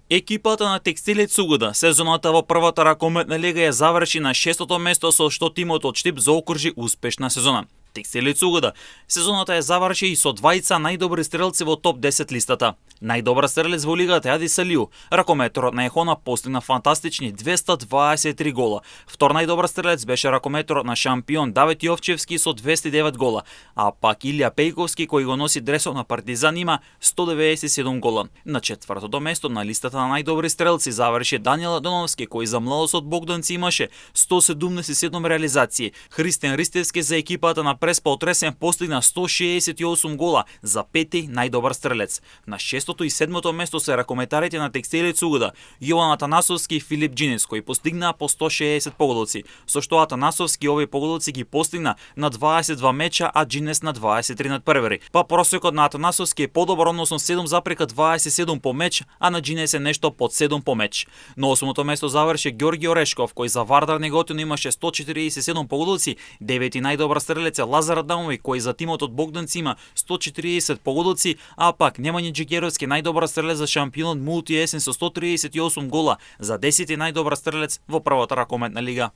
Екипата на Текстилец Сугода сезоната во првата ракометна лига ја заврши на 6-то место, со што тимот од Штип заокружи успешна сезона. Текстилец Сугода сезоната ја заврши и со двајца најдобри стрелци во топ 10 листата. Најдобар стрелец во лигата е Ади Салиу. Ракометорот на Ехона постигна фантастични 223 гола. Втор најдобар стрелец беше ракометорот на Шампион Давид Јовчевски со 209 гола, а пак Илија Пејковски, кој го носи дресот на Партизан, има 197 гола. На четвртото место на листата на најдобри стрелци заврши Даниел Доновски, кој за младост Богданци имаше 177 реализации. Христијан Ристевски за екипата на Преспа Отресен постигна 168 гола, за пети најдобар стрелец. На шестото и седмото место се ракометарите на Текстилец Сугода, Јован Атанасовски и Филип Джинес, кои постигнаа по 160 погодоци, со што Атанасовски овие погодоци ги постигна на 22 меча, а Джинес на 23 надпревари. Па просекот на Атанасовски е подобар, односно 7,27 по меч, а на Джинес е нешто под 7 по меч. На осмото место заврши Ѓорги Орешков, кој за Вардар Неготино имаше 147 погодоци, девети најдобар стрелец е Лазар Адамови, кој за тимот од Богданци има 140 погодоци, а пак Немања Джигеровски најдобар стрелец за Шампионот Мултиесен со 138 гола, за 10ти најдобар стрелец во првата ракометна лига.